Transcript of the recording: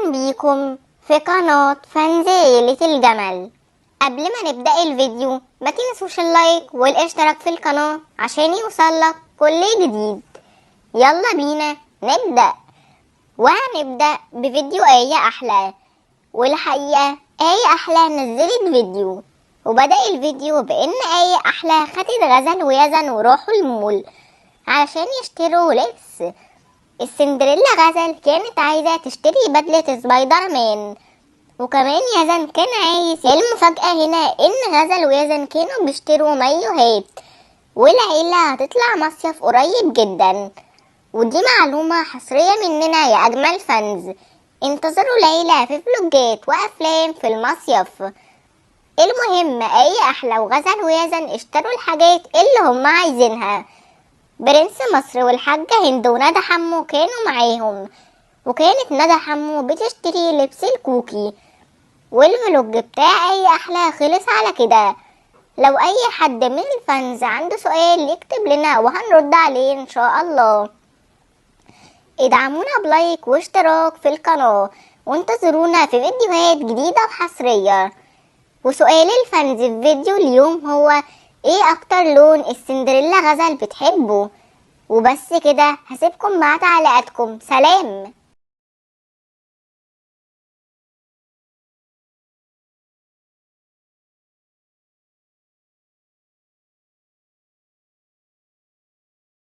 أهلا بيكم في قناة fans عيلة الجمل. قبل ما نبدأ الفيديو ما تنسوش ال like والاشتراك في القناة عشان يوصلك كل جديد. يلا بينا نبدأ، وهنبدأ بفيديو آية أحلى. والحقيقة آية أحلى نزلت فيديو، وبدأ الفيديو بإن آية أحلى خدت غزل ويزن وراحوا المول علشان يشتروا لبس. السندريلا غزل كانت عايزة تشتري بدلة سبايدر مان، وكمان يزن كان عايز. المفاجأة هنا إن غزل ويزن كانوا بيشتروا مايوهات، والعيلة هتطلع مصيف قريب جدا، ودي معلومة حصرية مننا يا أجمل fans. انتظروا العيلة في فلوجات وأفلام في المصيف. المهم آية أحلى وغزل ويزن اشتروا الحاجات اللي هم عايزينها. برنس مصر والحاجة هند وندى حمو كانوا معاهم، وكانت ندى حمو بتشتري لبس الكوكي. وال vlog بتاع آية أحلى خلص على كده. لو أي حد من ال fans عنده سؤال يكتب لنا وهنرد عليه إن شاء الله. ادعمونا ب like واشتراك في القناة، وانتظرونا في فيديوهات جديدة وحصرية. وسؤال ال fans في فيديو اليوم هو ايه اكتر لون السندريلا غزل بتحبه؟ وبس كده، هسيبكم مع تعليقاتكم. سلام.